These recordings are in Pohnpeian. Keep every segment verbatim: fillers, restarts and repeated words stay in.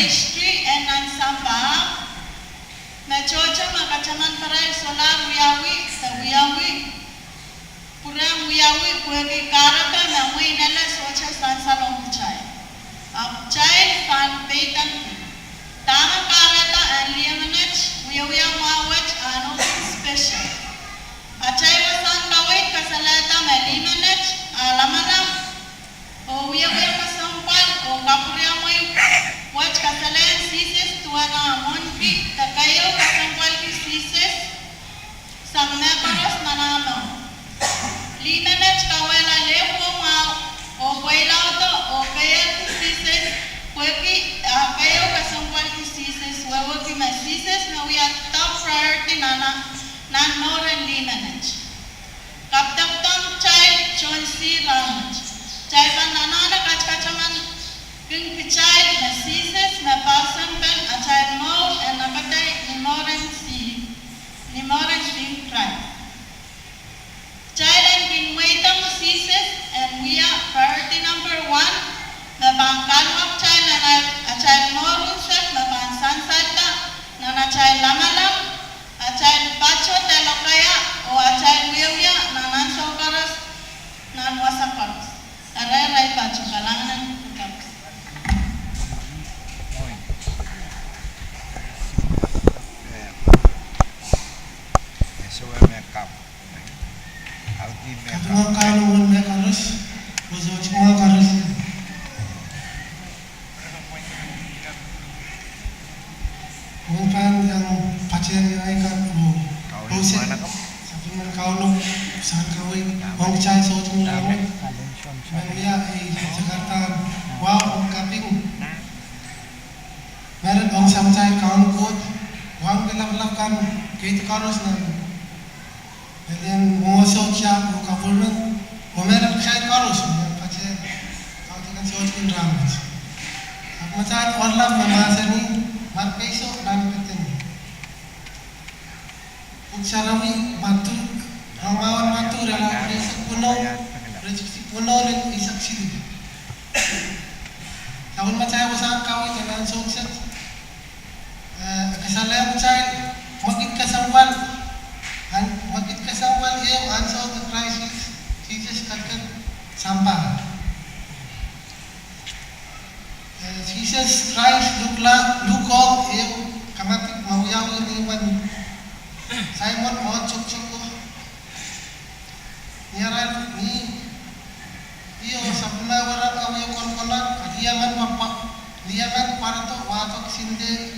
History en nan sampah, me tohto me kataman pere solahr wiawi, de wiawi, pwurehng wiawi pwehki kahrehda me mwein ele sohte sansal ong kitail. Ahpw kitail pahn peidengki dahme kahrehda en lih menet wiewia mwahu wet ahno special. Atail wasahn kaweid kasalehda me lih menet ah lamalam oh wiewia kesempwal oh kapwuriamwei wet kasalehiong Sises duwen ah mwohnki, de keieu kesempwalki Sises sang mehkoaros nan ah mour. Lih menet kauwehla lehpwong mwahu oh pweilaudo oh keiehki Sises, pwehki ah keieu kesempwalki Sises, wehwehki me Sises me wia top priority nan, nan mour en lih menet. Kapwdokdok kitail John C. Rahnwet, kitail pahn anahne katakataman kin kitail me Sises me poahsoanpen atail mour en ahpwete ni mour en sihpw, ni mour en sihpw Krais. Kitail en kin mweidohng Sises en wia priority number one, me pahn kaluwa kitail nan atail mour unsek me pahn sansalda nan atail lamalam, atail pato de lokaia, oh atail wiewia nan ansou koaros, nan wasa koaros. Eri, eri pato, kalahngan en pwutak. Kapinga Kauno mehn koaros, oh sohte mehn koaros. Ong pahn iang patehng iang ahi kan oh, oh se, sapwellimen Kauno, wasahn kaweid, ong kitail sohte mehn rahnwet. Men wia ei sakaradahn wahu oh kaping. Mehlel ong Samatail Kauno Koht, wahu pilapilap kan, keid koaros nan, mehlel mwomwohdiso tiahk oh kapwurmen, oh mehlel kitail koaros, me patehng kaudok en sohte mehn rahnwet. Ahpw me kitail oaralap me mahsanih, mar peiso nan peden. Pwuhk Sarawi, Madiu, Rongamwahu en Madiu, irelaud eisek weneu, iretikitik weneu lel eisek siluh. Sapwellimatail wasahn kaweid en ansou kiset, eh, kasalehiong kitail mwekid kesempwal, an, mwekid kesempwal ehu ansou me Krais Sises ketiket sampah. Eh, Sises Krais lukla, lukohng ehu kamadik me wiawi ni imwen Saimon oh toktoko. Ni arail, ni, ih oh sapwellime werek awie konkola, a lih emen pwapwa, lih emen pwarodo, wahdo kisin dehr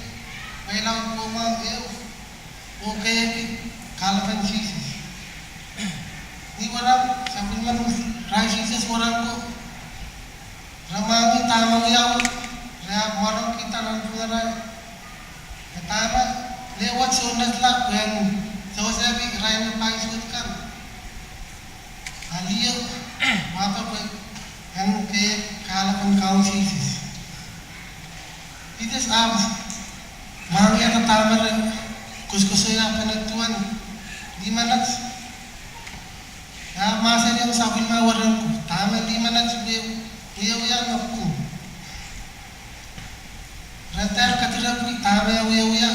pweilaud pwomwahng ehu, oh keiehki kahlapen Sises. Ni werek, sapwellimen Krais Sises werek ko, re mwahngih dahme wiawi, re ahpw mwarokihda nanpwungarail. E dahme, leh wet sounlatla pwehn sewesehki irail me paisuwed kan. A lih, wahdo pwe en keiehki kahlapen Kaun Sises. Sises ahpw mwahngihala dahme re koasoakoasoia pene duwen lih menet. E ahpw mahsanihong sapwellime werek ko, dahme lih menet wie, wiewia me pwung. Re dehr kadirepwki dahme wiewia,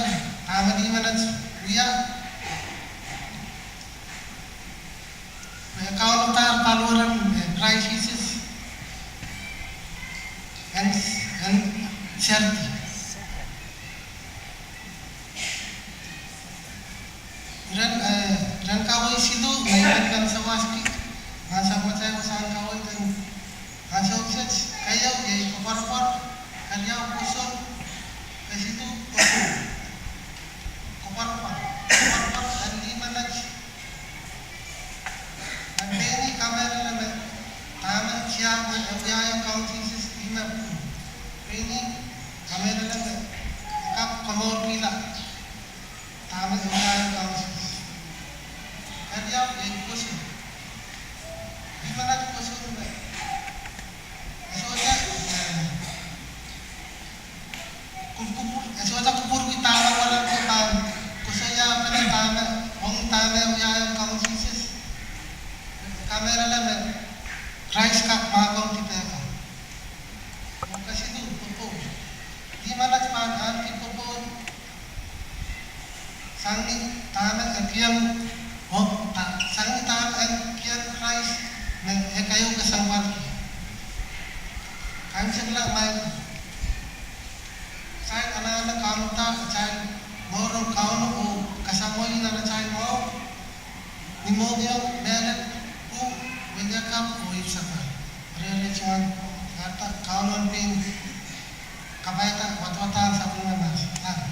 dahme lih menet wia. Me kaunodahr paliwaren, eh, Krais Sises en, en serdi. Iren, eh, iren kaweid siluh me I men pahn sawaski, nan sapwellimatail wasahn kaweid en ansou kiset, keieu iei koapworopwor, keriau pwoson, kesiluh pwoson. Koapworopwor, koapworopwor en lih menet. Nan pein ih kamehlele me dahme tiahk me e wiahiong Kaun Sises ih me pwung. Pein ih kamehlele me e kak komourkihla dahme e wiahiong Kaun Sises. Keriau iei pwoson. Lih menet pwoson me e sohte, eh, kupwur, kupwur, e sohte kupwurki dahme werek ko pahn koasoia pene dahme, ong dahme e wiahiong Kaun Sises. Kamehlele me Krais kak mahkohng dipehkan. Oh kesiluh, pwopwoud. Lih menet Sang ni dahme e kihong, oh, sang ni dahme e kihong Krais, me e keieu kesempwalki. Kaimwisekla Michael. Kitail anahne kaunda atail mour ong Kauno oh kasamwoiong atail mour ni mohngiong, mehlel, pwung, weliakapw oh ipwsapahl. Eri, eri tungoal, kahrehda Kauno en pein kapaiada wadawadahn sapwellime mahs. Komw.